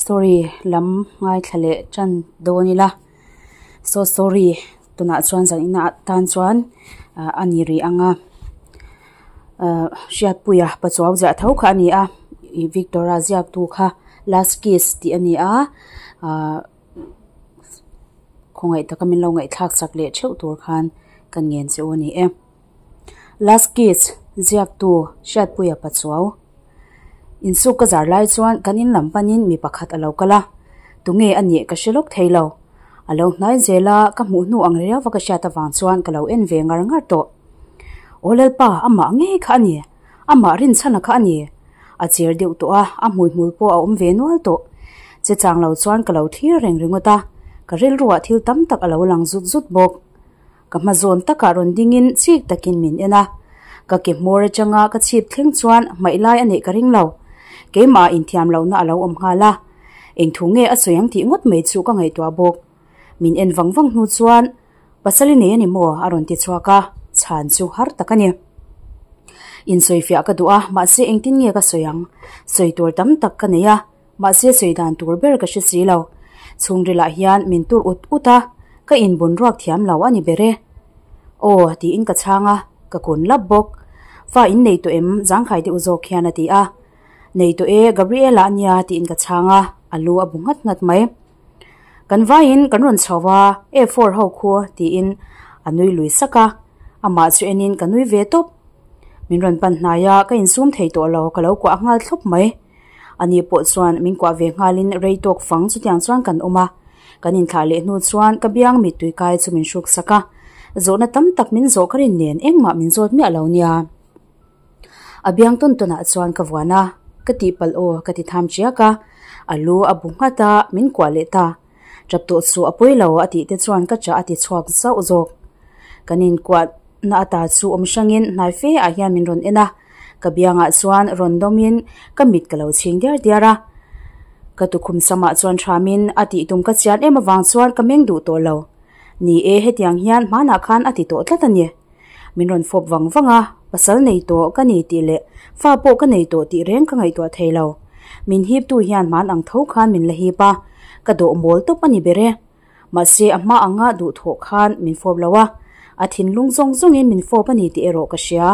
Story lam ngaithla leh tan dawn ila saw story tunah chuan zan inah tan chuan a ni rih ang a ahh hriatpuia pachuau ziah tho kha a ni a ih Victor-a ziaktu kha last kiss tih a ni a ahh khawngaih taka min lo ngaihthlak sak leh theuh tur khan ka ngen che u a ni e. Last kiss ziaktu hriatpuia pachuau insuk ka zar lai chuan kan in lam panin mi pakhat a lo kal a tunge a nih ka hre lawk thei lo a lo hnai zel a ka hmuh hnu ang riau a ka hriat avang chuan ka lo en ve ngar ngar tawh aw lalpa amah ngei kha a ni amah rinchhana kha a ni a cher deuh tawh a a hmuihmul pawh a awm ve nual tawh che chang lo chuan ka lo thlir reng ringawt a ka rilruah thil tam tak a lo lang zut zut bawk. Ka hma zawn takah rawn dingin chik takin min en a, ka ke hmawr atanga ka chhip thleng chuan hmaih lai a neih ka ring lo. Keimah inthiam lohna a lo awm nghal a, eng thu nge a sawi ang tih ngawt mai chu ka ngaihtuah bawk. Min en vang vang hnu chuan, Pasal i nei a ni maw? a rawn ti chhuak a, chhan chu har tak a ni. Insawifiah ka duh a, mahse engtin nge ka sawi ang? Sawi tur tam tak ka nei a. Mahse sawi dan tur ber ka hre si lo. Chhungrilah hian min tur ut ut a, ka inbun ruak thiam lo a ni ber e. Aw, tiin ka chhang a, ka kun lap bawk. Fa in nei tawh em? Zangkhai deuh zawk hian a ti a. Nei tawh e, Gabriela a nia, tiin ka chhang a, a lu a bu nghat nghat mai. Kan vaiin kan rawn chho a, A four ho khu, tiin a nui lui sak a. Amah chu enin ka nui ve tawp. Min rawn pan hnai a, ka insum thei tawh lo, ka lo kuah nghal thlawp mai. Ani pawh chuan min kuah ve nghalin rei tawk fang chutiang chuan kan awm a. Kan inthlah leh hnu chuan ka biang mittui kai chu min hruk sak a. Zawhna tam tak min zawh ka rin nen engmah min zawt miah lo nia. A biang tawn tawnah chuan ka vuan a, ka tihpalh aw ka ti tham chiak a. A lu a bu nghat a, min kuah leh ta. Tap tawh chu a pawi lo a tih te chuan ka chah a ti chhuak zauh zawk. Kan inkuah na ata chu awm hrangin hnai fe ah hian min rawn en a, ka biangah chuan rawn dawmin ka mit ka lo chhing diar diar a. Ka tukhum samah chuan hramin a tih tum ka chian em avang chuan ka meng duh tawh lo. Ni e, hetiang hian hmanah khan a ti tawh tlat a ni. Min rawn fawp vang vang a, pasal nei tawh ka ni tih leh fa pawh ka nei tawh tih reng ka ngaihtuah thei lo. Min hiptu hian hman ang tho khan min la hip a, ka dawh mawl tawp a ni ber e. Mahse a hma anga duhthawh khan min fawp lo a, a thinlung zawng zawngin min fawp a ni tih erawh ka hria.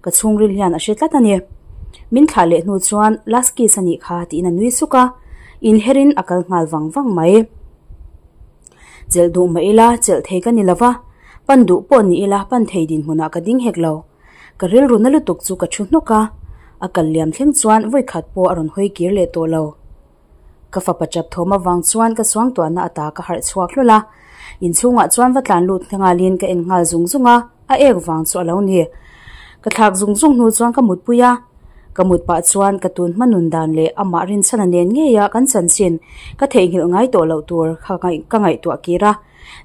Ka chhungril hian a hre tlat a ni. Min thlah leh hnu chuan last kiss a nih kha tiin a nui suk a, inherin a kal nghal vang vang mai. Chelh duh mah ila chelh thei ka ni lo va, pan duh pawh ni ila pan thei dinhmunah ka ding hek lo. Ka rilru na lutuk chu ka thu hnawk a, a kal liam thleng chuan vawikhat pawh a rawn hawi kir leh tawh lo. Ka fapa chap thawm avang chuan ka suangtuahna ata ka harh chhuak hlawlh a, inchhungah chuan va tlan lut nghalin ka en nghal zung zung a, a ek vang chu a lo ni. Ka thlak zung zung hnu chuan ka mutpui a, ka mut pah chuan ka tun hma nun dan leh amah rinchhana nen ngeia kan chanchin ka theihnghilh ngai tawh loh tur kha ka ngaihtuah kir a.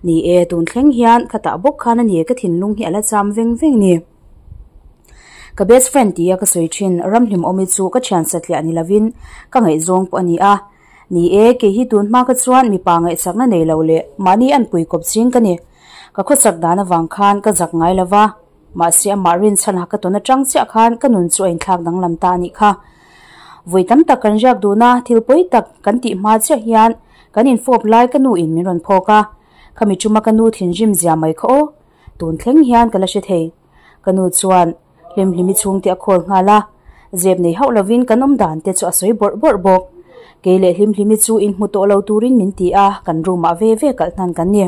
Ni e, tun thleng hian ka tah bawk khan a ni ka thinlung hi a la cham veng veng ni. Ka best friend tia ka sawi thin Ramhlimawmi chu ka thian satliah ni lovin ka ngaihzawng pawh a ni a. Ni e, kei hi tun hma ka chuan mipa ngaihsakna nei lo leh mahni an pui kawp ching ka ni. Ka khawsak dan avang khan ka zak ngai lova, mahse amah rinchhan ha ka tawn atang chiah khan ka nun chu a inthlak danglam ta a nih kha. Vawi tam tak kan riak dun a, thil pawi tak kan tih hma chiah hian kan infawp lai ka nu in min rawn phawk a, khami chuma ka nu thinrim zia mai kha aw, tun thleng hian ka la hre thei. Ka nu chuan Hlimhlimi chhungte a khawl nghal a, zep nei hauh lovin kan awm dan te chu a sawi bawrh bawrh bawk. Kei leh Hlimhlimi chu inhmu tawh lo turin min ti a, kan room ah ve ve kalh hnan kan ni.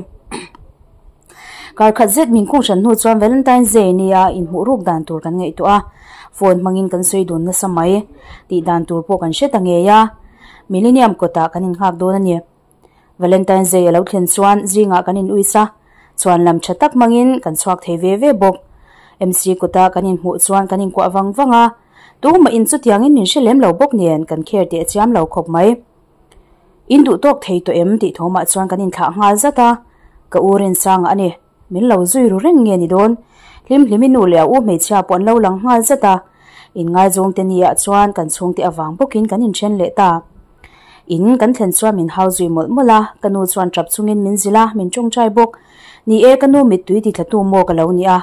Kar khat zet min khung hran hnu chuan Valentine's Day nia inhmuh ruk dan tur kan ngaihtuah a, phone hmangin kan sawi dun nasa mai. Tih dan tur pawh kan hre ta ngei a, Millennium kawtah kan innghak dawn a ni. Valentine's Day a lo thlen chuan zingah kan in uis a, chhuan lam tha tak hmangin kan chhuak thei ve ve bawk. MC kuta kan inhmuh chuan kan inkuah vang vang a, tumah in chutiangin min hre lem lo bawk nen kan kher teh chiam lo khawp mai. In duh tawk thei tawh em tih thawmah chuan kan inthlah nghal zat a, ka u Rinsanga a ni. Min lo zui ru reng nge ni dawn? Hlimhlimi nu leh a u hmeichhia pawh an lo lang nghal zat a, inngaizawngte niah chuan kan chhungte avang bawkin kan inthen leh ta. In kan thlen chuan min hau zui mawlh mawlh a, ka nu chuan tap chungin min zilh a, min tawngtai bawk. Ni e, ka nu mittui ti thlatu maw ka lo ni a,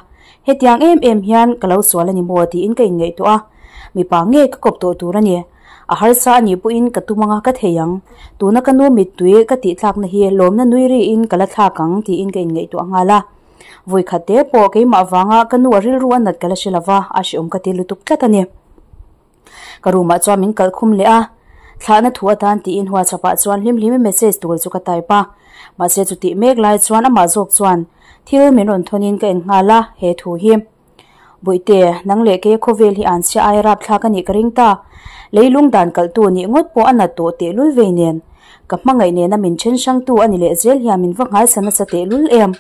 hetiang em em hian ka lo sual a ni maw tiin ka inngaihtuah a, mipa nge ka kawp tawh tur a ni. A harsa a nih pawhin ka tum anga ka thei ang. Tuna ka nu mittui ka tih tlakna hi lawmna nui riin ka la thlak ang tiin ka inngaihtuah nghal a. Vawi khat te pawh keimah vanga ka nu a rilru a nat ka la hre lova, a hrehawm ka ti lutuk tlat a ni. Ka room ah chuan min kalh khum leh a, thlahna thu atan tiin WhatsApp ah chuan hlim hlimi message tur chu ka type a. Mahse chutih mek lai chuan amah zawk chuan thil min rawn thawnin ka en nghal a, he thu hi. Bawihte, nang leh kei khawvel hi an chhia aia rapthlak a nih ka ring ta. Leilung dan kalhtu nih ngawt pawh a nat tawh tehlul vei nen. Ka hmangaih nena min then hrangtu a ni leh zel hian min va nghaisa nasa tehlul em.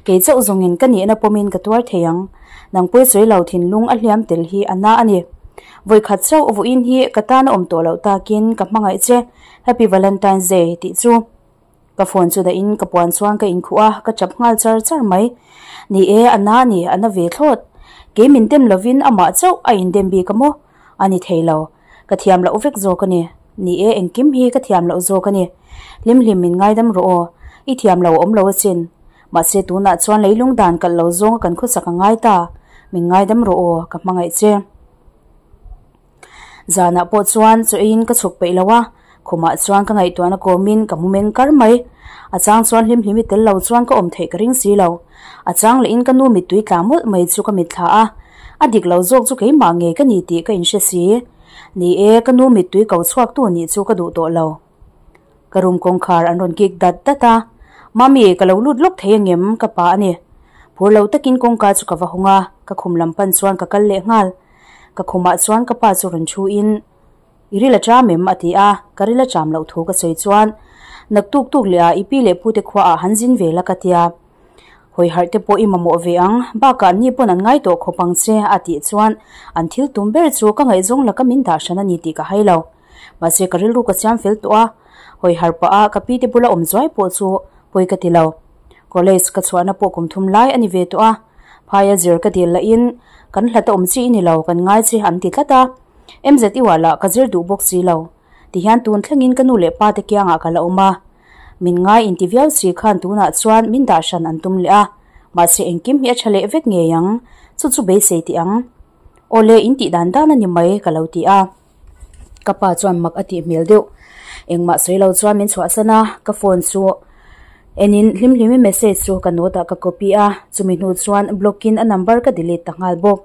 Kei chauh zawngin ka nihna pawmin ka tuar thei ang. Nang pawi sawi lo thinlung a hliam tel hi a na a ni. Vawikhat chauh vawiin hi ka tan a awm tawh loh takin ka hmangaih che. Happy Valentine's Day tih chu. Ka phone chu dahin ka puan chuan ka inkhuh a, ka chap nghal char char mai. Ni e, a na a ni, a na ve thlawt. Kei min dem lovin amah chauh a indem bik a maw? A ni thei lo. Ka thiam loh vek zawk a ni. Ni e, engkim hi ka thiam loh zawk a ni. Hlim hlim min ngaidam rawh aw. I thiam lo awm lo asin. Mahse tunah chuan leilung dan kalh lo zawnga kan khawsak a ngai ta. Min ngaidam rawh aw, ka hmangaih che. Zanah pawh chuan chaw eiin ka chhuk peih lo a, khumah chuan ka ngaihtuahna kawmin ka mu meng kar mai. A chang chuan hlim hlim i tel lo chuan ka awm theih ka ring si lo. A chang lehin ka nu mittui tla mawlh mai chu ka mitthla a, a dik lo zawk chu keimah ngei ka ni tih ka inhre si. Ni e, ka nu mittui ko chhuaktu nih chu ka duh tawh lo. Ka room kawngkhar an rawn kik dat dat a, Mummy, ka lo lut lawk thei angem? ka pa a ni. Phur lo takin kawngka chu ka va hawng a, ka khum lam pan chuan ka kal leh nghal. Ka khumah chuan ka pa chu rawn thu in, I ril a cham em? a ti a, ka ril a cham loh thu ka sawi chuan, Naktuk tuk leh ah i pi leh pute khua ah han zin ve la ka tia. Hawi harh te pawh i mamawh ve ang, bakah ni pawn an ngai tawh khawp ang che a tih chuan an thil tum ber chu ka ngaihzawng laka min dah hran a ni tih ka hai lo. Mahse ka rilru ka siam fel tawh a, hawi harh pah a ka pi te bula awm zuai pawh chu pawi ka ti lo. College ka chhuahna pawh kum thum lai a ni ve tawh a, phaia zir ka dil lahin kan hlat a awm chi i ni lo, kan ngai che an ti tlat a. MZU ah lah ka zir duh bawk si lo. Tihian tun thlengin ka nu leh pa te kiangah ka la awm a, min ngai inti viau si khan tunah chuan min dah hran an tum leh a, mahse engkim hi a tha leh vek ngei ang, chu chu beisei tih ang. Awle in tih dan dan a ni mai ka lo ti a. Ka pa chuan mak a tih hmel deuh. Engmah sawi lo chuan min chhuahsan a, ka phone chu enin hlim hlimin message chu ka note ah ka copy a, chumi hnu chuan block in a number ka delete ta nghal bawk.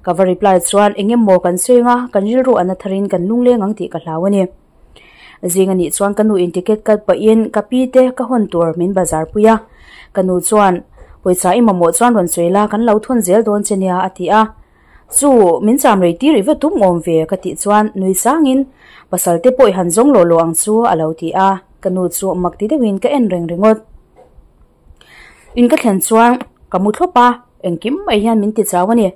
Ka va reply chuan eng emaw kan sawi anga kan rilru a na tharin kan lungleng ang tih ka hlau a ni. Zing anih chuan ka nu in ticket cut pahin ka pi te ka hawn tur min bazar pui a, ka nu chuan pawisa i mamawh chuan rawn sawi la kan lo thawn zel dawn che nia a ti a. Chu, min cham rei tir i va tum awm ve ka tih chuan nui sangin pasal te pawh i han zawng lawh lawh ang chu a lo ti a, ka nu chu mak ti deuhin ka en reng ringawt. In ka thlen chuan ka mu thlawp a, engkim mai hian min ti chau a ni.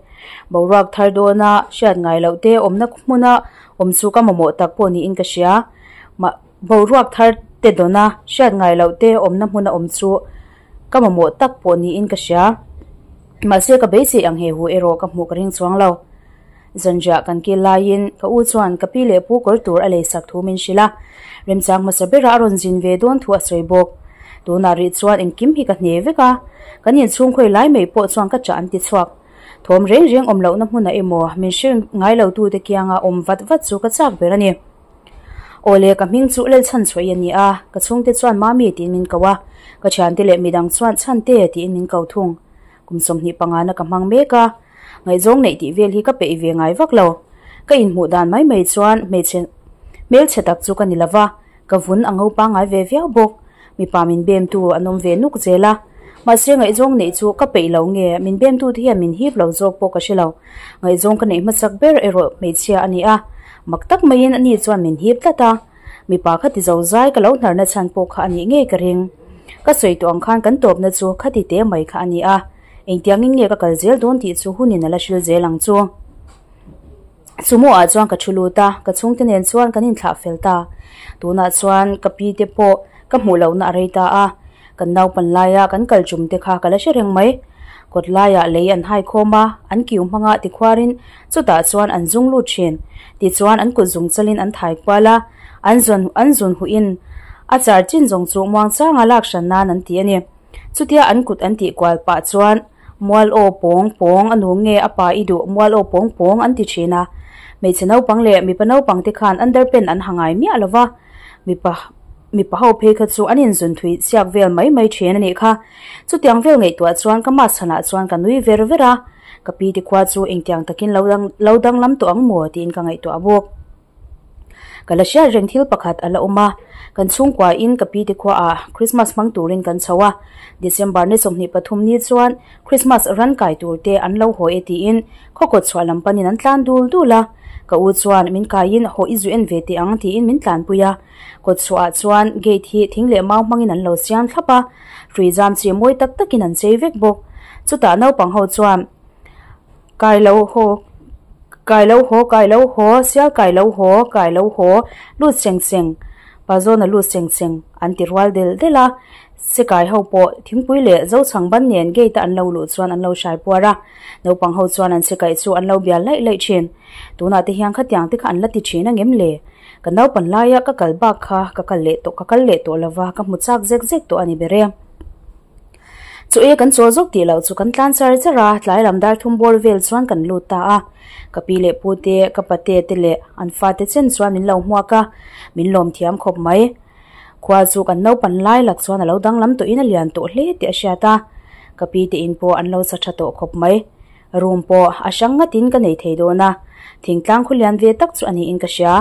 Boruak thar dawna hriat ngai loh te awmna hmuna awm chu ka mamawh tak pawh niin ka hria. Mah boruak thar te dawna hriat ngai loh te awmna hmuna awm chu Ka mamawh tak pawh niin ka hria. Mahse ka beisei ang he hu erawh ka hmuh ka ring chuang lo. Zanriah kan kil laiin ka u chuan ka pi leh pu kawr tur a lei sak thu min hrilh a. Remchang hmasa berah a rawn zin ve dawn thu a sawi bawk. Tunah rih chuan engkim hi ka hne vek a, kan inchhung khawi lai mai pawh chuan ka chah an ti chhuak. Thawm reng reng awm lohna hmunah emaw min hre ngai lo tute kianga awm vat vat chu ka chak ber a ni. Awle, ka hming chu Lalchhan chhuah i a ni a, ka chhungte chuan Mami tiin min ko a, ka thiante leh midang chuan Chhante tiin min ko thung. Kum 25 na ka hmang mek a, ngaihzawng neih tih vel hi ka peih ve ngai vak lo. Ka inhmuh dan mai mai chuan hmeichhe hmelchhe tak chu ka ni lova, ka vun a ngo pangngai ve viau bawk. Mipa min bemtu an awm ve nuk zel a, mahse ngaihzawng neih chu ka peih lo nge, min bemtute hian min hip lo zawk pawh ka hre lo. Ngaihzawng ka neih hmasak ber erawh hmeichhia a ni a, mak tak maiin ani chuan min hip tlat a, mipa kha ti zo zai ka lo hnarna chhan pawh kha a nih ngei ka ring. Ka sawi tawh ang khan kan tawpna chu khati te mai kha a ni a, engtiangin nge ka kal zel dawn tih chu hunin a la hril zel ang chu. Sumo ah chuan ka thu lut a, ka chhungte nen chuan kan inthlah fel ta. Tunah chuan ka pi te pawh ka hmuh lohna a rei ta a, kan naupan laia kan kal tum te kha ka la hre reng mai. Kawt laiah lei an hai khawm a, an kiu hmanga tikhuarin chutah chuan an zung lut thin. Tichuan an kut zung chalin an thai kual a, an zun an zun huhin a char chin zawng chu muangchanga lak hran nan an ti a ni. Chutia an kut an tih kual pah chuan mual aw pawng pawng a nu nge a pa i duh mual aw pawng pawng an ti thin a. Hmeichhe naupang leh mipa naupang te khan underpant an ha ngai miah lo va, mipa mipa ho phei kha chu an inzun thui chiak vel mai mai thin a nih kha. Chutiang vel ngaihtuah chuan ka mask chhanah chuan ka nui ver ver a, ka pi te khua chu engtiang takin lo dang lo danglam tawh ang maw tiin ka ngaihtuah bawk. Ka la hriat reng thil pakhat a la awm a, kan chhungkua in ka pi te khuaah Christmas hmang turin kan chho a, December ni 23 ni chuan Christmas ran kai tur te an lo haw e tiin khawkawt chhuah lam panin an tlan dul dul a, ka u chuan min kaiin haw i zu en ve teh ang tiin min tlanpui a, kawt chhuahah chuan gate hi thing leh mau hmangin an lo siam thlap a, hrui zam chi mawi tak takin an chei vek bawk, chutah naupang ho chuan. Kai lo haw, kai lo haw, kai lo haw, sial kai lo haw, kai lo haw, lut seng seng, Pazawna lut seng seng an ti rual del del a. Sikai ho pawh thingpui leh Zochhang ban nen gate a an lo luh chuan an lo hrai puar a. Naupang ho chuan an sikai chu an lo bial laih laih thin. Tunah te hian khatiang te kha an la ti thin angem le? Ka naupan laia ka kal bak kha ka kal leh tawh ka kal leh tawh lova ka hmu chak zek zek tawh a ni ber e. Chu e kan chawl zawk tih loh chu kan tlan char char a, tlai lam dar thum bawr vel chuan kan lut ta a. Ka pi leh pu te, ka pate te leh an fate chen chuan min lo hmuak a, min lawm thiam khawp mai. Khua chu kan naupan lai lak chuan a lo danglam tawhin a lian tawh hle tih a hriat a, ka pi te in pawh an lo sa tha tawh khawp mai. Room pawh a hrang ngatin ka nei thei dawn a, thingtlang khaw lian ve tak chu a niin ka hria.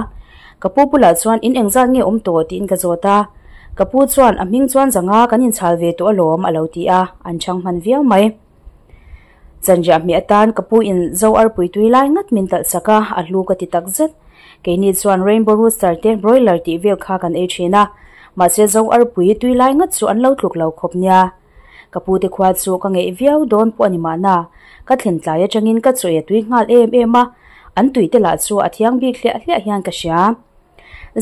Ka pu bulah chuan in engzat nge awm tawh tiin ka zawt a, ka pu chuan a hming chuan zanga kan inchhal ve tawh alawm a lo ti a, an chhang hman viau mai. Zanriah hmeh atan ka pu in zo arpui tui lai ngat min talh sak a, a hlu ka ti tak zet. Keini chuan Rainbow Rooster te broiler tih vel kha kan ei thin a, mahse zo arpui tui lai ngat chu an lo tluk lo khawp nia. Ka pu te khua chu ka ngeih viau dawn pawh a ni mahna, ka thlen tlai atangin ka chawi a tui nghal em em a, an tui te lah chu a thiang bik hliah hliah hian ka hria.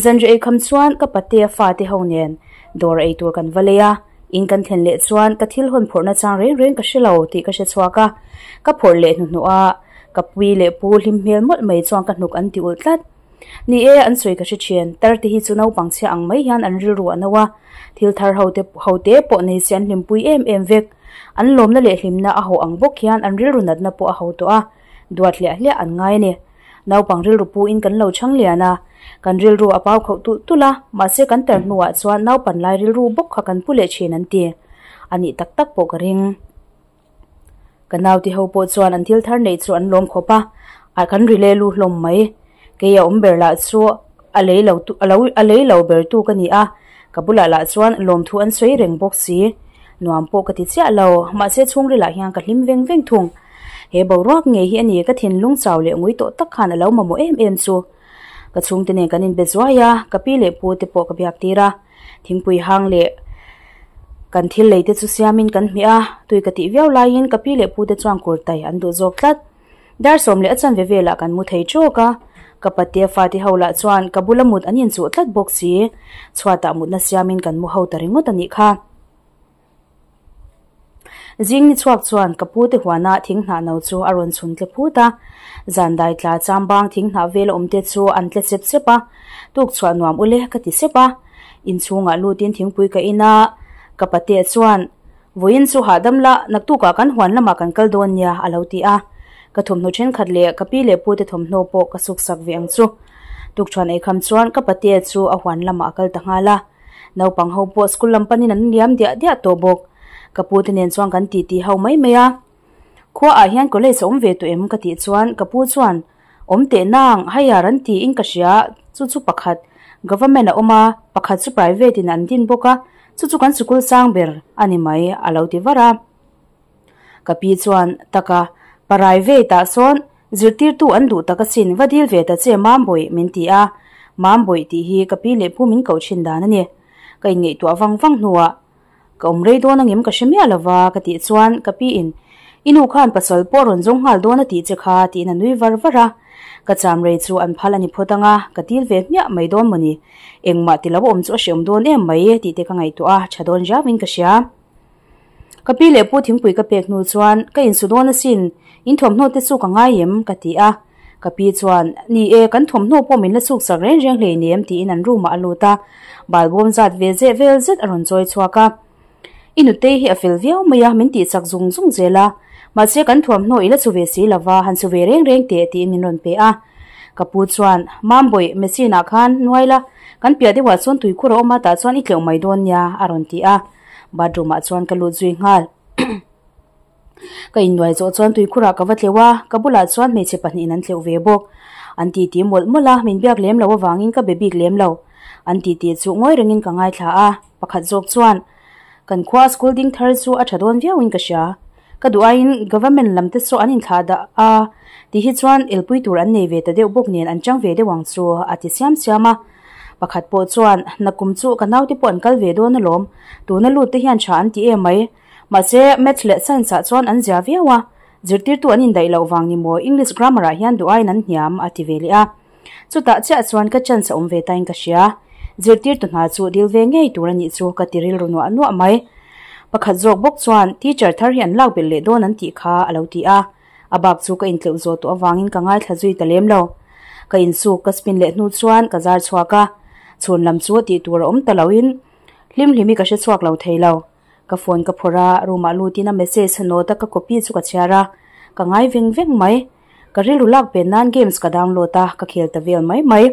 Zanriah eikham chuan ka patea fate ho nen dawr ei tur kan va lei a, in kan thlen leh chuan ka thil hawn phawrhna chang reng reng ka hre lo tih ka hre chhuak a, ka phawrh leh hnuhnawh a, ka pui leh pu hlim hmel mawlh mai chuan ka hnuk an ti ulh tlat. Ni e, an sawi ka hre thin. Tar te hi chu naupang chhia ang mai hian an rilru a no a, thil thar ho te ho te pawh nei se an hlimpui em em vek. An lawmna leh hlimna a ho ang bawk hian an rilru natna pawh a ho tawh a, duat hliah hliah an ngai a ni. Naupang rilru pu in kan lo chhang lian a, kan rilru a pau khauh tulh tulh a, mahse kan tar hnuah chuan naupan lai rilru bawk kha kan pu leh thin an ti. A nih tak tak pawh ka ring. Ka naute ho pawh chuan an thil thar neih chu an lawm khawp a, a kan ri le lu hlawm mai. Kei a awm ber lah chu a lei lo tu a lo a lei lo ber tu ka ni a, ka bulah lah chuan lawmthu an sawi reng bawk si. Nuam pawh ka ti chiah lo, mahse chhungrilah hian ka hlim veng veng thung. He boruak ngei hi a ni ka thinlung chau leh ngui tawh tak khan a lo mamawh em em chu. Ka chhungte nen kan inbe zuai a, ka pi leh pu te pawh ka biak tir a. Thingpui hang leh kan thil lei te chu siamin kan hmeh a, tui ka tih viau laiin ka pi leh pu te chuan kurtai an duh zawk tlat. Dar sawm leh a chanve velah kan mu thei tawk a, ka patea fate ho lah chuan ka bula mut an inchuh tlat bawk si, chhuatah mutna siamin kan mu ho ta ringawt a nih kha. Zing ni chhuak chuan ka pu te huana thing hnah no chu a rawn chhun tle phut a, zan dai tla chambang thing hnah vel awm te chu an tle chep chep a, tuk chhuah nuam ule ka ti sep a, inchhungah lutin thingpui ka in a, ka patea chuan vawiin chu hahdam la naktukah kan huan lamah kan kal dawn nia a lo ti a, ka thawmhnaw thenkhat leh ka pi leh pu te thawmhnaw pawh ka suk sak ve ang chu. Tukṭhuan eikham chuan ka patea chu a huan lamah a kal ta nghal a. Naupang ho pawh school lam panin an liam diah diah tawh bawk. Ka pu te nen chuan kan titi ho mai mai a. Khua ah hian college a awm ve tawh em ka tih chuan ka pu chuan awm teh nang higher an tiin ka hria chu chu pakhat government a awm a pakhat chu private in an din bawk a chu chu kan sikul sang ber a ni mai a lo ti var a. Ka pi chuan taka private ah sawn Zirtirtu an duh tak asin, va dil ve ta che Mambawih min ti a, Mambawih tih hi ka pi leh pu min koh thin dan a ni. Ka inngaihtuah vang vang hnuah ka awm rei dawn angem ka hre miah lova ka tih chuan ka pi in I nu khan pasal pawh a rawn zawng nghal dawn a tih che kha tiin a nui var var a, ka cham rei chu an phal a ni phawt anga ka dil ve hmiah mai dawn mawni, engmah ti lo awm chu a hreawm dawn em mai tih te ka ngaihtuah a, tha dawn riauin ka hria. Ka pi leh pu thingpui ka pek hnu chuan ka insu dawn asin, in thawmhnaw te chu ka ngai em? ka ti a. Ka pi chuan, Ni e, kan thawmhnaw pawh min la chhuk sak reng reng hleinem tiin an room ah a lut a, balbawm zat ve zeh vel zet a rawn chawi chhuak a. I nutei hi a fel viau mai a, min tih chak zung zung zel a, mahse kan thuamhnaw i la chu ve si lova, han chu ve reng reng teh tiin min rawn pe a. Ka pu chuan, Mambawih, machine ah khan nuai la, kan piah deuhah chuan tuikhur a awm a, tah chuan i tleuh mai dawn nia, a rawn ti a. Bathroom ah chuan ka lut zui nghal. Ka innuai zawh chuan tuikhurah ka va tleuh a, ka bulah chuan hmeichhe pahnihin an tleuh ve bawk. An titi mawlh mawlh a, min biak lem lo avangin ka be bik lem lo. An titi chu ngawi rengin ka ngaithla a, pakhat zawk chuan, Kan khua school ding thar chu a tha dawn viauin ka hria. Ka duh aiin government lam te saw an inthlah dah a, ti hi chuan elpui tur an nei ve ta deuh bawk nen an chang ve deuh ang chu, a ti siam siam a. Pakhat pawh chuan, Nakum chu ka naute pawh an kal ve dawn alawm, tuna lut te hian tha an ti em mai. Mahse, Maths leh Science ah chuan an zia viau a, zirtirtu an indaih loh vang ni maw English grammar ah hian duh aiin an hniam, a ti ve leh a. Chutah chiah chuan ka chance a awm ve tain ka hria. Zirtirtu hna chu dil ve ngei tur a nih chu ka ti rilru nuah nuah mai. Pakhat zawk bawk chuan teacher thar hi an lak belh leh dawn an tih kha a lo ti a. A bak chu ka intleuh zawh tawh avangin ka ngaithla zui ta lem lo. Ka insuk ka spin leh hnu chuan ka zar chhuak a. Chhun lam chu tih tur a awm ta loin hlim hlimi ka hre chhuak lo thei lo. Ka phone ka phawrh a, room ah lutin a message note a ka copy chu ka chhiar a, ka ngai veng veng mai. Ka rilru lak pen nan games ka download a, ka khel ta vel mai mai.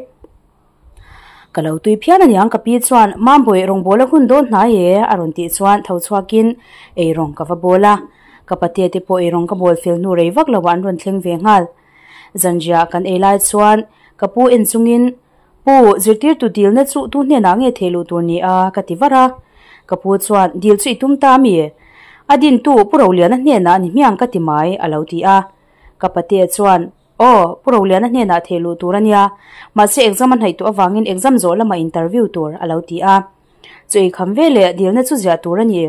Ka lo tui phian aniang ka pi chuan Mambawi rawngbawla hun dawn hnai e a rawn tih chuan tho chhuakin ei rawng ka va bawl a. Ka patea te pawh ei rawng ka bawl fel hnu rei vak lo ah an rawn thleng ve nghal. Zanriah kan ei lai chuan ka pu en chungin Pu, zirtirtu dilna chu tu hnenah nge thei luh tur ni a? ka ti var a. Ka pu chuan, Dil chu i tum ta mi? A dintu Pu Roliana hnenah ni hmiang ka ti mai, a lo ti a. Ka patea chuan, Aw, Pu Roliana hnenah thei luh tur a nia, mahse exam a hnaih tawh avangin exam zawh lamah interview tur, a lo ti a. Chu ei kham ve leh dilna chu ziah tur a ni,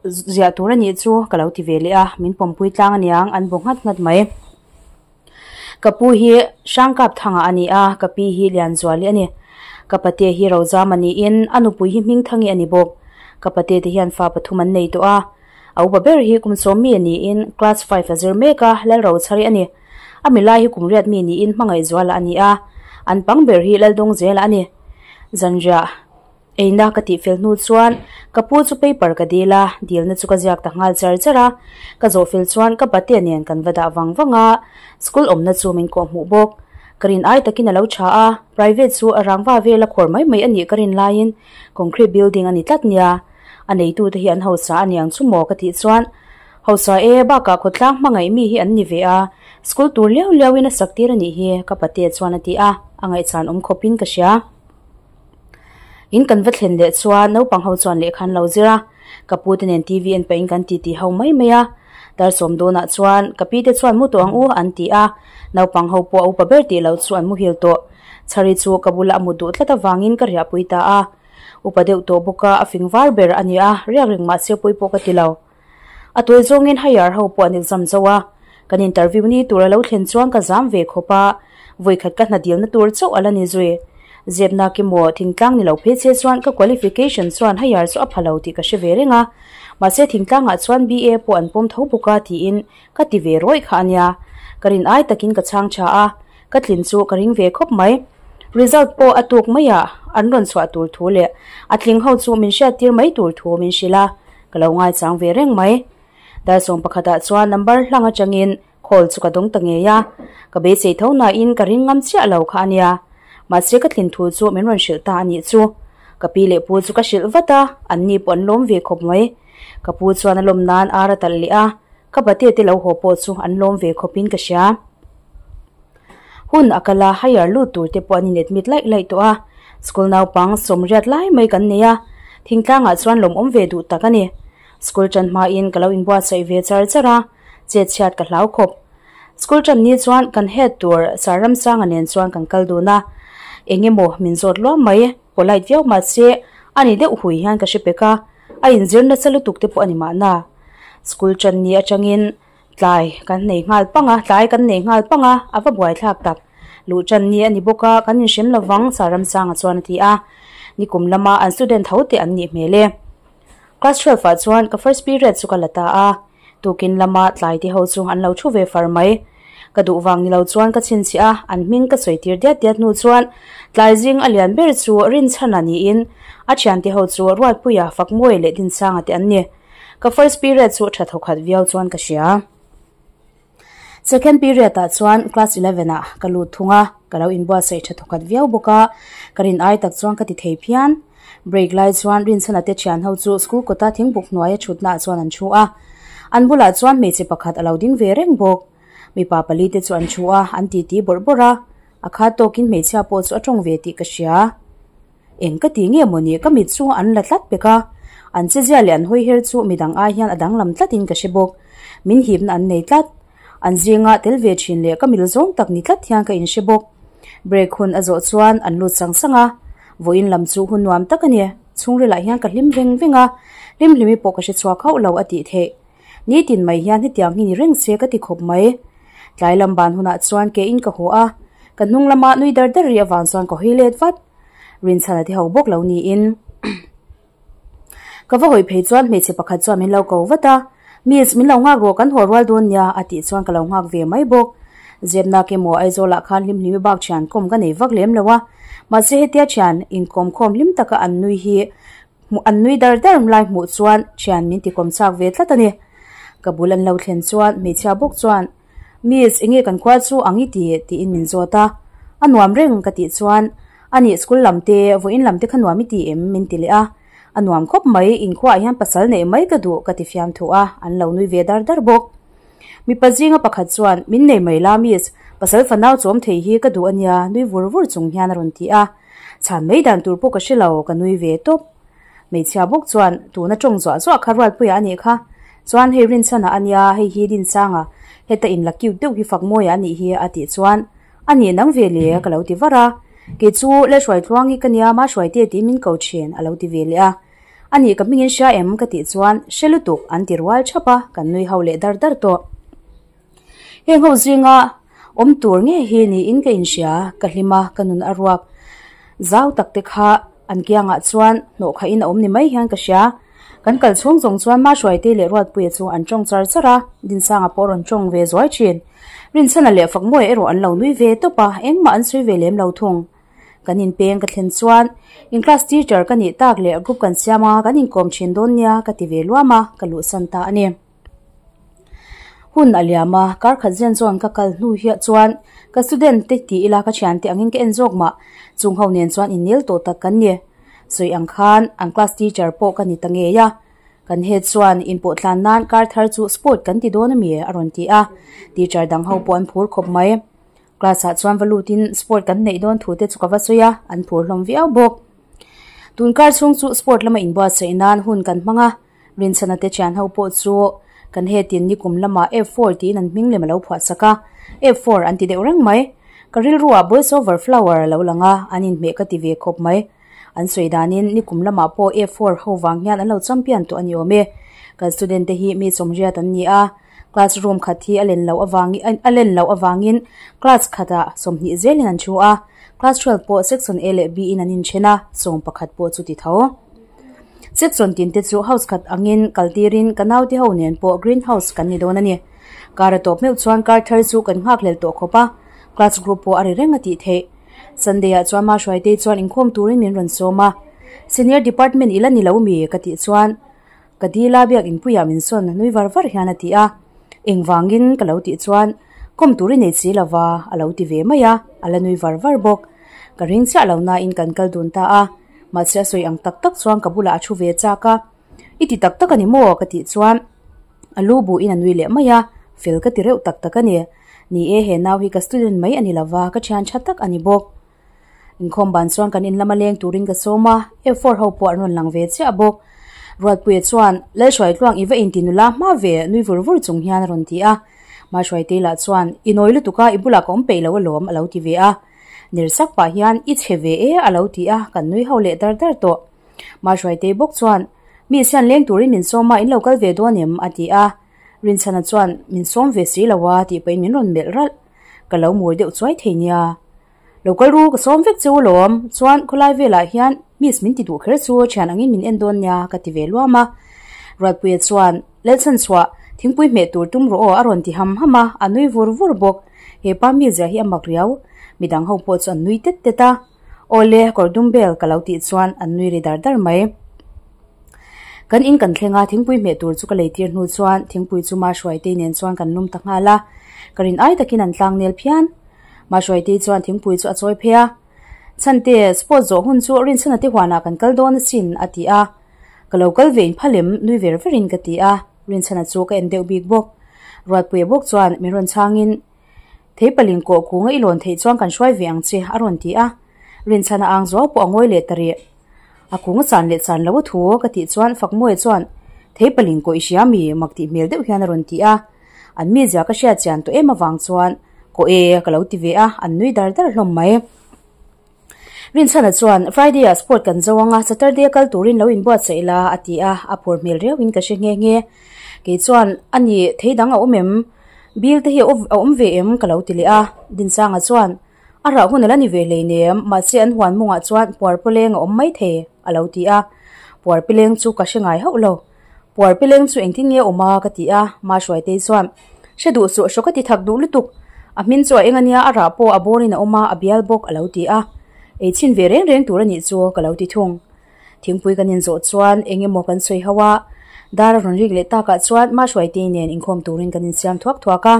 ziah tur a nih chu ka lo ti ve leh a, min pawmpui tlang aniang an bu nghat nghat mai. Ka pu hi Hrangkap thangah a ni a, ka pi hi Lianzuali a ni. Ka pate hi Rozama niin a nupui hi Hmingthangi a ni bawk. Ka pate te hian fa pathum an nei tawh a. A upa ber hi kum sawm mi niin class five a zir mek a, Lalrochhari a ni. A milai hi kum riat mi niin Hmangaihzuala a ni a, an pang ber hi Laldawngzela a ni. Zanriah. Eina ka tih fel hnu chuan ka pu chu paper ka dil a, dilna chu ka ziak ta nghal char char a. Ka zawh fel chuan ka patea nen kan va dah vang vang a, school awmna chu min kawh hmuh bawk. Ka rin ai takin a lo tha a, private chu a rangva vela khawr mai mai a nih ka rin laiin concrete building a ni tlat nia. A neitute hi an hausa a niang chu maw ka tih chuan hausa e bakah khawtlang hmangaih mi hi an ni ve a, school tur liau liauin a sak tir a nih hi ka patea chuan a ti a, a ngaihchan awm khawpin ka hria. In kan va thlen leh chuan naupang ho chuan lehkha an lo zir a, ka pu te nen TV en pahin kan titi ho mai mai a. Dar sawm dawnah chuan ka pi te chuan mu tawh ang u an ti a, naupang ho pawh a upa ber tih loh chu an muhil tawh. Chhari chu ka bulah a mut duh tlat avangin ka riahpui ta a. Upa deuh tawh bawk a, a fing var ber a ni a, riak reng mahse pawi pawh ka ti lo. A tuai zawngin higher ho pawh an exam zo a, kan interview ni tur a lo thlen chuan ka zam ve khawp a, vawikhat ka hna dilna tur chauh a la ni zui. Zepnak emaw thingtlang ni lo phei che chuan ka qualification chuan higher chu a pha lo tih ka hre ve reng a, mahse thingtlangah chuan BA pawh an pawm tho bawk a tiin ka ti ve rawih kha a nia. Ka rin ai takin ka chhang tha a, ka tlin chu ka ring ve khawp mai. Result pawh a tuk maiah an rawn chhuah tur thu leh a tling ho chu min hriattir mai tur thu min hrilh a, Ka lo ngaichang ve reng mai. Dar sawm pakhatah chuan number hlang atangin call chu ka dawng ta ngei a. Ka beisei tho nain ka ring ngam chiah lo kha a nia. Mahse ka tlin thu chu min rawn hrilh ta a nih chu. Ka pi leh pu chu ka hrilh vat a, an ni pawh an lawm ve khawp mai. Ka pu chuan a lawm nan ar a talh leh a, ka bate te lo haw pawh chu an lawm ve khawpin ka hria. Hun a kal a, higher lut tur te pawh an in admit laih laih tawh a. School naupang sawmriat lai mai kan nei a, thingtlangah chuan lawmawm ve duh tak a ni. School tan hmain ka lo inbuatsaih ve char char a, chet chhiat ka hlau khawp. School tan ni chuan kan head tur Sir Ramsanga nen chuan kan kal dun a, eng emaw min zawt luam mai, polite viau mahse a ni deuh hui hian ka hre pek a, a inzir nasa lutuk te pawh a ni mahna. School tan ni atangin Tlai kan nei nghal pang a, tlai kan nei nghal pang a, a va buaithlak tak. Luh tan ni a ni bawk a, kan inhrem lovang, Sir Ramsanga chuan a ti a. Nikum lama an student tho te an nih hmel e. Class twelve ah chuan ka first period chu ka la ta a, tukin lama tlai te ho chu an lo thu ve far mai. Ka duh vang ni lo chuan ka chhinchhiah a, an hming ka sawi tir diat diat hnu chuan tlai zing a lian ber chu Rinchhana niin a thiante ho chu Ruatpuia, Fakmawi leh Dinsanga te an ni. Ka first period chu tha thawkhat viau chuan ka hria. Second period ah chuan class eleven ah ka lut thung a, Ka lo inbuatsaih tha thawkhat viau bawk a, ka rin ai tak chuan ka ti thei phian. Break lai chuan Rinchhana te thian ho chu school kawta thingbuk hnuaia thutna ah chuan an thu a. An bulah chuan hmeichhe pakhat a lo ding ve reng bawk. Mipa pali te chu an thu a, an titi bawrh bawrh a. A khat tawkin hmeichhia pawh chu a tawng ve tih ka hria. Eng ka ti nge mawni ka mit chu an la tlat pek a, an chezia leh an hawi her chu midang ai hian a danglam tlatin ka hre bawk. Min hipna an nei tlat. An zinga tel ve thin leh ka mil zawng tak ni tlat hian ka inhre bawk. Break hun a zawh chuan an lut sang sang a, vawiin lam chu hun nuam tak a ni. Chhungrilah hian ka hlim veng veng a, hlim hlimi pawh ka hre chhuak hauh lo a tih theih. Nitin mai hian hetiang hi ni reng se ka ti khawp mai. Tlai lam ban hunah chuan ke in ka haw a, ka hnung lama nui dar dar ri avang chuan ka hawi let vat. Rinchhana te ho bawk lo niin. Ka va hawi phei chuan hmeichhe pakhat chuan min lo ko vat a, Miss, min lo nghak rawh kan haw rual dawn nia a tih chuan ka lo nghak ve mai bawk. Zepna ke maw Aizawlah khan hlimhlimi bak thian kawm ka nei vak lem lo a, mahse hetia thian inkawm khawm hlim taka an nui hi Hmuh an nui dar dar lai hmuh chuan thian min ti kawm chak ve tlat a ni. Ka bul an lo thlen chuan hmeichhia bawk chuan, Miss, enge kan khua chu ang i ti? tiin min zawt a. A nuam reng ka tih chuan, Anih school lam te, vawiin lam te kha nuam i ti em? min ti leh a. A nuam khawp mai, inkhuaah hian pasal neih mai ka duh ka ti fiam thuh a, an lo nui ve dar dar bawk. Mipa zinga pakhat chuan, Min nei mai la Miss, pasal fanau chawm thei hi ka duh a nia nui vur vur chung hian a rawn ti a. Chhan mai dan tur pawh ka hre lo, ka nui ve tawp. Hmeichhia bawk chuan, Tuna tawng zuah zuah kha Ruatpuia a nih kha. Chuan hei Rinchhana a nia, hei hi Dinsanga, heta in la cute deuh hi Fakmawia a nih hi a tih chuan, A nih nang ve le ka lo ti var a. Kei chu Lalhruaitluangi ka nia, Mahruaite tiin min ko thin a lo ti ve leh a. A nih ka hmingin hria em ka tih chuan, Hre lutuk an ti rual thap a, kan nui ho leh dar dar tawh. Heng ho zinga awm tur nge hi niin ka inhria, ka hlim a, ka nun a ruak zau tak te kha an kiangah chuan hnawh khahin a awm ni mai hian ka hria. Kan kal chhung zawng chuan Mahruaite leh Ruatpuia chu an tawng char char a, Dinsanga pawh a rawn tawng ve zuai thin. Rinchhana leh Fakmawia erawh an lo nui ve tawp a, engmah an sawi ve lem lo thung. Kan inpeng ka thlen chuan in class teacher ka nih tak leh group kan siam a, kan inkawm thin dawn nia ka ti ve luam a, ka luhsan ta a ni. Hun a liam a, kar khat zen chuan ka kal hnu hiah chuan ka student te ti ila ka thiante angin ka en zawk mah, chung ho nen chuan innel tawh tak kan ni. Sawi ang khan an class teacher pawh ka ni ta ngei a, kan head chuan inpawh tlan nan kar thar chu sport kan ti dawn ami a rawn ti a, teacher dang ho pawh an phur khawp mai. Class ah chuan va lutin sport kan neih dawn thu te chu ka va sawi a, an phur hlawm viau bawk. Tun kar chhung chu sport lama inbuatsaih nan hun kan hmang a. Rinchhana te thian ho pawh chu kan hetin nikum lamah F four tiin an hming lem a lo phuah chak a, F four an ti deuh reng mai. Ka rilruah Boys Over Flower a lo lang a, an inhmeh ka ti ve khawp mai. An sawi danin nikum lamah pawh F four ho vang hian an lo champion tawh a ni awm e. Kan student te hi mi sawmriat an ni a, classroom khat hi a len loh avangin a len loh avangin class khatah 20 zelin an thu a, class 12 pawh section A leh B in an inthen a, sawm pakhat pawh chu ti tho. Section tin te chu house khat angin kal tirin ka naute ho nen pawh green house kan ni dawn a ni. Kar a tawp meuh chuan kar thar chu kan nghakhlel tawh khawp a, class group pawh a ri reng a tih theih. Sunday ah chuan Mahruaitei chuan inkhawm turin min rawn sawm a, Senior department ila ni lo mi? ka tih chuan ka dil a biak inpuiah min sawn nui var var hian a ti a, engvangin ka lo tih chuan kawm tur i nei si lova a lo ti ve mai a, a la nui var var bawk. Ka ring chiah lo nain kan kal dun ta a. Mahse a sawi ang tak tak chuan ka bulah a thu ve chak a, I ti tak tak a ni maw? ka tih chuan a lu bu in a nui leh mai a, fel ka ti reuh tak tak a ni. Ni e, he nau hi ka student mai a ni lova, ka thian tha tak a ni bawk. Inkhawm ban chuan kan in lama leng turin ka sawm a, F four ho pawh an rawn lang ve chiah bawk. Ruatpuia chuan, Lalhruaitluang i va inti nula hma ve nui vur vur chung hian a rawn ti a. Mahruaitei lah chuan, I nawi lutuk a, i bulah ka awm peih lo alawm a lo ti ve a. Ner sak pah hian i chhe ve e a lo ti a, kan nui ho leh dar dar tawh. Mahruaitei bawk chuan, Mi sian leng turin min sawm a, in lo kal ve dawn em? a ti a. Rinchhana chuan, Min sawm ve si lo a tih pahin min rawn melh ralh. Ka lo mur deuh chuai thei nia. Lo kal ru, ka sawm vek cheu alawm. Chuan khawlai velah hian miss min ti duh kher chu thian angin min en dawn nia ka ti ve luam a. Ruatpuia chuan, Lalchhanchhuah, thingpui hmeh tur tum rawh aw a rawn ti ham ham a, a nui vur vur bawk. He pa mizia hi a mak riau. Midang ho pawh chu an nui tet tet a. Awle, kawr dum bel ka lo tih chuan an nui ri dar dar mai. Kan in kan thleng a, thingpui hmeh tur chu ka lei tir hnu chuan thingpui chu Mahruaitei nen chuan kan lum ta nghal a. Ka rin ai takin an tlang nel phian. Mahruaitei chuan thingpui chu a chawi phei a, Chhante, sport zawh hun chu Rinchhana te huanah kan kal dawn asin, a ti a. Ka lo kal ve in phal em? nui ver verin ka ti a, Rinchhana chu ka en deuh bik bawk. Ruatpuia bawk chuan min rawn chhangin, Thei paling kawh kunga i lawn theih chuan kan hruai ve ang che, a rawn ti a. Rinchhana ang zuau pawh a ngawi leh ta rih. A kung a chan leh chan lo a thu ka tih chuan Fakmawia chuan, Thei paling kawh i hria mi? mak tih hmel deuh hian a rawn ti a. An mizia ka hriat chian tawh em avang chuan, Kawh e, ka lo ti ve a, an nui dar dar hlawm mai. Rinchhana chuan, Friday ah sport kan zo ang a, Saturday a kal turin lo inbuatsaih la, a ti a, a phur hmel riauin ka hre nghe nghe. Kei chuan, A ni, thei dang a awm em? Bill te hi a awm ve em? ka lo ti leh a. Dinsanga chuan, A rah hun a la ni ve hleinem, mahse an huan mungah chuan puar pawleng a awm mai thei, a lo ti a. Puar pileng chu ka hre ngai hauh lo. Puar pileng chu engtin nge awm a? ka ti a, Mahruaitei chuan, Hre duh suh, hraw ka ti thak duh lutuk. A hmin chu a eng ania, a rah pawh a bawrin a awm a, a bial bawk, a lo ti a. Ei chhin ve reng reng tur a nih chu, ka lo ti thung. Thingpui kan inzawh chuan eng emaw kan sawi ho a, dar a rawn rik leh takah chuan Mahruaitei nen inkhawm turin kan insiam thuak thuak a.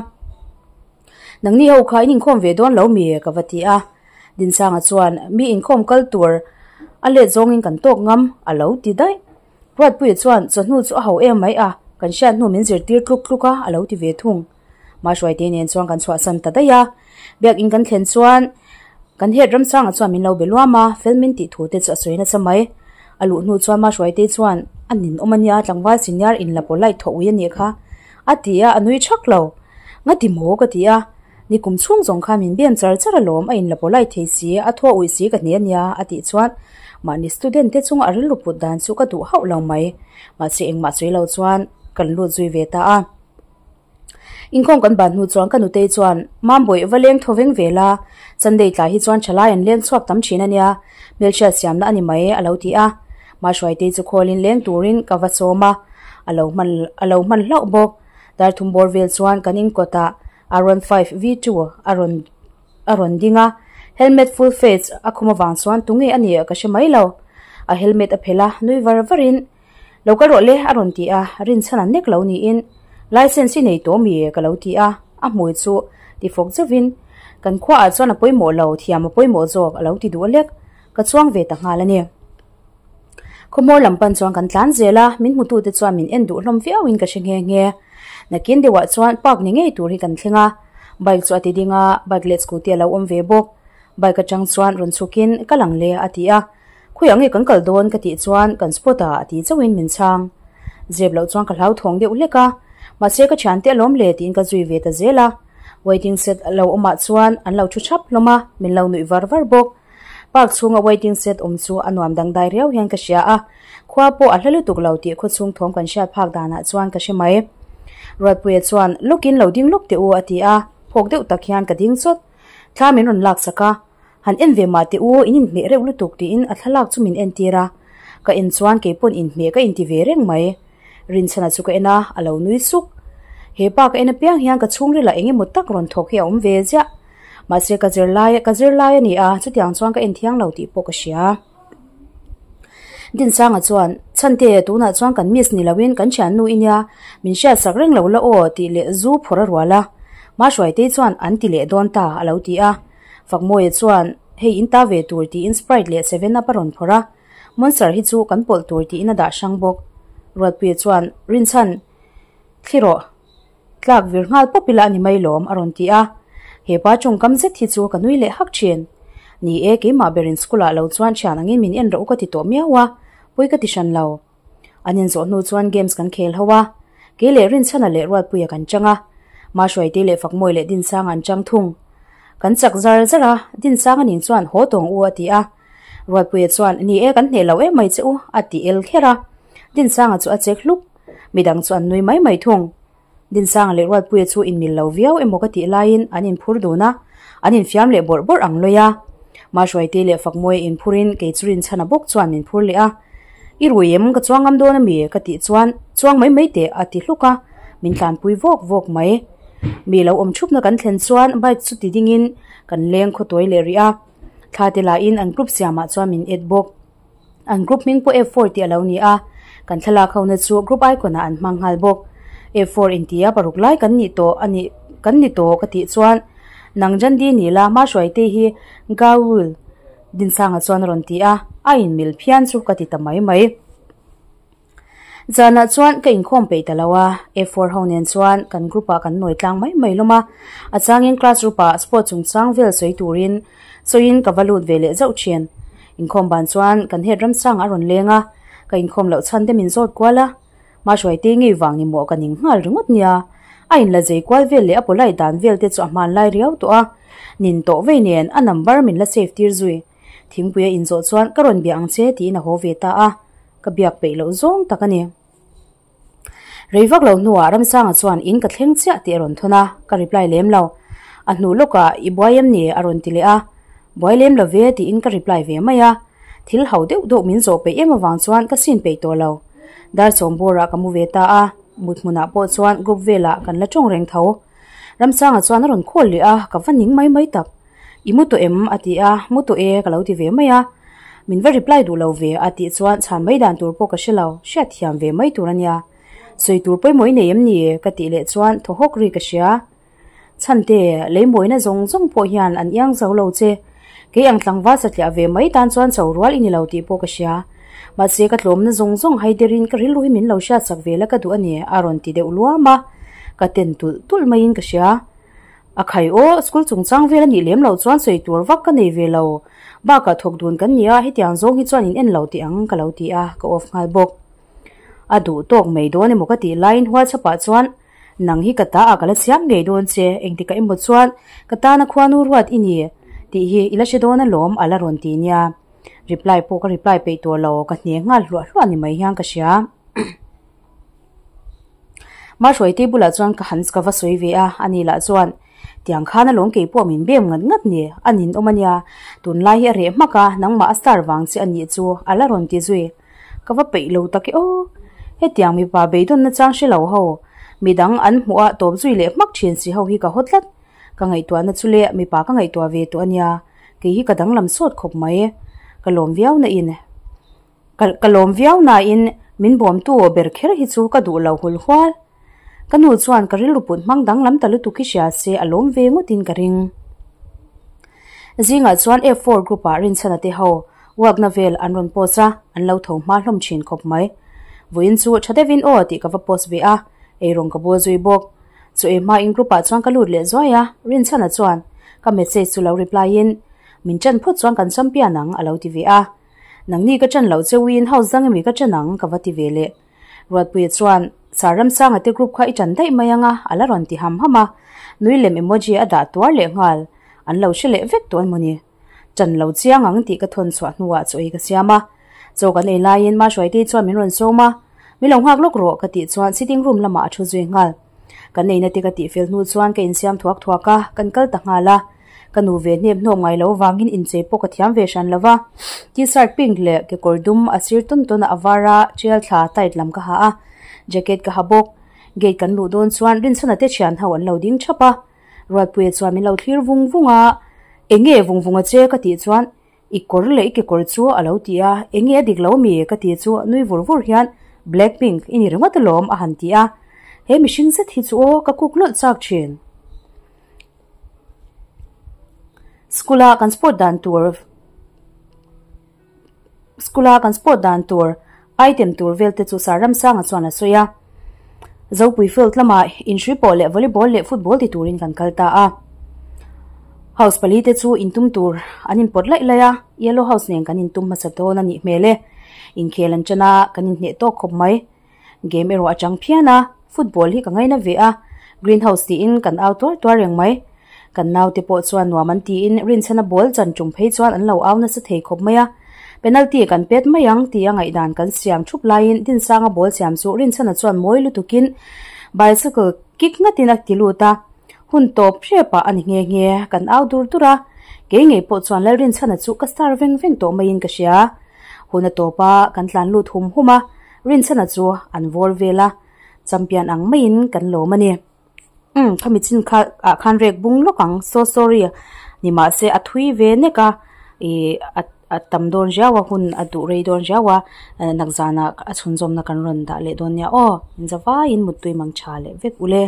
Nangni ho kha in inkhawm ve dawn lo mi? ka va ti a. Dinsanga chuan, Mi inkhawm kal tur a let zawngin kan tawk ngam, a lo ti daih. Ruatpuia chuan, Chawhnu chu a ho em mai a, kan hriat hnu min zirtir tluk tluk a, a lo ti ve thung. Mahruaite nen chuan kan chhuahsan ta daih a. Biakin kan thlen chuan kan head Ramsanga chuan min lo be luam a, fel min tih thu te chu a sawi nasa mai. A luh hnu chuan Mahruaite chuan, A nin awm a nia, tlangval senior in la polite thaw ui a nih kha, a ti a, a nui thak lo. Nga ti maw ka ti a, ni kum chhung zawng khan min bian char char alawm, a in la polite thei si, a thaw uih si ka hne a nia, a tih chuan mahni student te chunga a rilru put dan chu ka duh hauh lo mai. Mahse engmah sawi lo chuan kan lut zui ve ta a. Inkhawm kan ban hnu chuan ka nutei chuan, Mambawi, va leng thaw veng ve la, Sunday tlai hi chuan thalai an leng chhuak tam thin a nia, hmelhriat siamna a ni mai, a lo ti a. Mahruaitei chu khawlin leng turin ka va sawm a, a lo hman a lo hman hlauh bawk. Darthum bawr vel chuan kan inkawtah R 15 V2 a rawn a rawn ding a, helmet full face a khum avang chuan tunge a nih ka hre mai lo. A helmet a phelh a, nui var varin Lo kal rawh le a rawn ti a, rinchhan an nek lo niin License i nei tawh mi ka lo ti a, a hmui chu ti fawk zeuhin Kan khuaah chuan a pawimawh lo, thiam a pawimawh zawk a lo ti duh lek. Ka chuang ve ta nghal a ni. Khawhmawr lam pan chuan kan tlan zel a, min hmutute chuan min en duh hlawm viauin ka hre nghe nghe. Nakin deuhah chuan park ni ngei tur hi kan thleng a, bike chu a ti ding a, bike leh scooty a lo awm ve bawk. Bike atang chuan rawn chhukin ka lang le a ti a, Khawiah nge kan kal dawn ka tih chuan kan spot ah a ti chauhin min chhang. Zep loh chuan ka hlauthawng deuh hlek a, mahse ka thiante alawm le tiin ka zui ve ta zel a. Waiting shed lo awmah chuan an lo thu thap hlawm a, min lo nuih var var bawk. Park chhunga waiting shed awm chu a nuam dangdai riau hian ka hria a, khua pawh a hla lutuk lo tih khawchhung thawm kan hriat phak danah chuan ka hre mai. Ruatpuia chuan, Lawkin lo ding lawk teh u a ti a, phawk deuh tak hian ka ding chawt. Thla min rawn laksak a, Han en ve mah teh u, in inhmeh reuh lutuk tiin a thlalak chu min entir a, ka en chuan kei pawn inhmeh ka inti ve reng mai. Rinchhana chu ka en a, a lo nui suk. He pa ka en apiang hian ka chhungrilah eng emaw tak rawn thawk hi a awm ve ziah. Mahse ka zirlai ka zirlai a ni a, chutiang chuan ka en thiang lo tih pawh ka hria. Dinsanga chuan, Chhante, tunah chuan kan miss ni loin kan thiannu i nia, min hriatsak reng lo la aw tih leh zu phawrh a rual a. Mahruaitei chuan an ti leh dawn ta a lo ti a. Fakmawia chuan, Hei in ta ve tur tiin Sprite leh Seven Up a rawn phawrh a, Monster hi chu kan pawlh tur tiin a dah hrang bawk. Ruatpuia chuan, Rinchhan, thli rawh, tlak vir nghal pawp ila a ni mai lawm a rawn ti a. He pa tawngkam zet hi chu ka nui leh hak thin. Ni e, keimah berin school ah lo chuan thian angin min en rawh u ka ti tawh miau a, pawi ka ti hran lo. An inzawh hnu chuan games kan khel ho a, kei leh Rinchhana leh Ruatpuia kan chang a, Mahruaite leh Fakmawi leh Dinsanga an chang thung. Kan chak zar zar a, Dinsanga ning chuan haw tawng u a ti a. Ruatpuia chuan ni e kan hneh lo em mai che u a ti el kher a. Dinsanga chu a chek hluk. Midang chu an nui mai mai thung. Dinsanga leh Ruatpuia chu inmil lo viau emaw ka tih laiin an inphur dun a, an infiam leh bawrh bawrh ang lawih a. Mahruaite leh Fakmawia inphurin kei chu Rinchhana bawk chuan min phur leh a. I rui em ka chuang ngam dawn ami? ka tih chuan Chuang mai mai teh a ti hluk a, min tlanpui vawk vawk mai. Mi lo awm thupna kan thlen chuan bike chu ti dingin kan leng khawtuai leh rih a. Thla te lahin an group siamah chuan min et bawk. An group hming pawh F4 tih a lo ni a, kan thlalak hona chu group icon ah an hmang nghal bawk. F4 intia paruk lai kan nih tawh a nih kan ni tawh ka tih chuan Nang Jandi ni la, Mahruaitei hi Gaul Dinsanga chuan a rawn ti a, a inmil phian chu ka ti ta mai mai. Zanah chuan ka inkhawm peih ta lo a, F four ho nen chuan kan group ah kan nawi tlang mai mai hlawm a, a changin class group ah sport chungchang vel sawi turin sawiin ka va lut ve leh zauh thin. Inkhawm ban chuan kan head ramsang a rawn leng a, ka inkhawm loh chhan te min zawt kual a, Mahruaite ngei vang ni maw ka ning nghal ringawt nia. A inla zei kual vel leh a polite dan vel te chu a hmanlai riau tawh a, nin tawh vei nen a number min la save tir zui. Thingpui a inzawh chuan ka rawn bia ang che tiin a haw ve ta a, ka biak peih loh zawng tak a ni. Rei vak lo hnuah Ramsanga chuan in ka thleng chiah tih a rawn thawn a, ka reply lem lo. A hnu lawkah i buai em ni a rawn ti leh a, buai lem lo ve tiin ka reply ve mai a. Thil ho deuh deuh min zawh peih em avang chuan ka sin peih tawh lo. Dar sawm bawrah ka mu ve ta a, mut hmunah pawh chuan group velah kan la tawng reng tho. Ramsanga chuan a rawn call leh a, ka va ning mai mai tak. I mu tawh em? a ti a, mu tawh e ka lo ti ve mai a. Min va reply duh lo ve a tih chuan chhan mai dan tur pawh ka hre lo, hriat thiam ve mai tur a nia. Sawi tur pawimawh i nei em ni? ka tih leh chuan thaw hawk ri ka hria. Chhante, lei mawina zawng zawng pawh hian an iang zo lo che. Kei ang tlangval satliah ve mai tan chuan cho rual i ni lo tih pawh ka hria. Mahse ka tlawmna zawng zawng hai derin ka rilru hi min lo hriatsak ve la ka duh a ni a rawn ti deuh luam a, ka ten tulh tulh maiin ka hria. A khai aw, school chungchang vel a nih lem loh chuan sawi tur vak ka nei ve lo. Bakah thawk dun kan ni a, hetiang zawng hi chuan in en lo teh ang ka lo ti a, ka off nghal bawk. A duh tawk mai dawn emaw ka tih laiin hualchhapah chuan Nang hi ka ta ah ka la siam ngei dawn che, engtikah emaw chuan ka tana khuanu ruat i ni tih hi i la hre dawn alawm a la rawn ti nia. Reply pawh ka reply peih tawh lo, ka hne nghal hluah hluah ni mai hian ka hria. Mahruaitei bulah chuan ka han ka va sawi ve a, ani lah chuan tiang khan alawm kei pawh min bem ngat ngat ni, a ninawm a nia, tunlai hi a reh hmak a, nangmah a star vang che a nih chu a la rawn ti zui. Ka va peih lo tak e aw. Hetiang mipa beidawnna chang hre lo ho, midang an hmuh a tawp zui leh hmak thin si ho hi ka haw tlat. Ka ngaihtuahna chu le mipa ka ngaihtuah ve tawh a nia, kei hi ka danglam sawt khawp mai. Ka lawm viau na in ka ka lawm viau na in min bawmtu ber kher hi chu ka duh lo hul hual. Ka nu chuan ka rilru put hmang danglam ta lutuk hi hria se a lawm ve ngawtin ka ring. Zingah chuan F four group ah Rinchhana te ho work na vel an rawn post a, an lo tho hma hlawm thin khawp mai. Vawiin chu tha deuhin aw tih ka va post ve a, eirawng ka bul zui bawk. Chu ei hmain group ah chuan ka lut leh zuai a, Rinchhana chuan ka message chu lo reply in, Min ṭan phawt chuan kan champion ang a lo ti ve a. Nangni ka ṭan loh cheuin house dang emi ka ṭan ang ka va ti ve leh. Ruatpuia chuan, Sir Ramsanga te group kha i ṭan daih mai ang a, a la rawn ti ham ham a. Nui lem emoji a dah tuar leh nghal. An lo hre leh vek tawh emawni. Ṭan lo chiang ang tih ka thawn chhuah hnuah chaw ei ka siam a. Chaw kan ei laiin Mahruaitei chuan min rawn sawm a, Min lo nghak lawk rawh ka tih chuan sitting room lamah a ṭhu zui nghal. Kan eina te ka tih fel hnu chuan ka insiam thuak thuak a, kan kal ta nghal a. Ka nu ve hnem hnawm ngai lo vangin inchei pawh ka thiam ve hran lo va. T-shirt pink leh kekawr dum a sir tawn tawn a a var a, tial thla tight lam ka ha a, jacket ka ha bawk. Gate kan luh dawn chuan Rinchhana te thian ho an lo ding thap a. Ruatpuia chuan min lo thlir vung vung a, Enge vung vung a che ka tih chuan I kawr leh i kekawr chu a lo ti a, enge a dik lo mi ka ti chu nui vur vur hian Black pink i ni ringawt alawm a han ti a, he mihring zet hi chu aw ka kuk lawlh chak thin. School a kan sport dan tur School a kan sport dan tur item tur vel te chu Sir Ramsanga chuan a sawi a, Zopui field lamah inhrui pawh leh volleyball leh football ti turin kan kal ta a. House pali te chu intum tur an inpawt laih laih a, yellow house nen kan intum hmasa dawn a nih hmel e. Inkhel an ṭan a, kan inhneh tawk khawp mai. Game erawh a chang phian a, football hi ka ngaina ve a, green house tiin kan au tuar tuar reng mai. Kan naute pawh chuan nuam an tiin Rinchhana ball chan tum phei chuan an lo au nasa thei khawp mai a. Penalty kan pet mai ang tia ngaihdan kan siam thup laiin Dinsanga ball siam chu Rinchhana chuan mawi lutukin bicycle kick ngatin a ti lut a. Hun tawp hrepah a ni nghe nghe, kan au dur dur a. Kei ngei pawh chuan Lalrinchhana chu ka star veng veng tawh maiin ka hria. Hun a tawp a, kan tlan lut hum hum a, Rinchhana chu an vawr vel a, champion ang maiin kan lawm a ni. Umm, khami chin kha ah khan rek bung lawk ang, so sorry ni mahse a thui ve nek a, ih a a tam dawn riau a, hun a duh rei dawn riau a, nakzanah a chhunzawmna kan rawn dah leh dawn nia aw, inzavaiin muttui mang tha leh vek ule.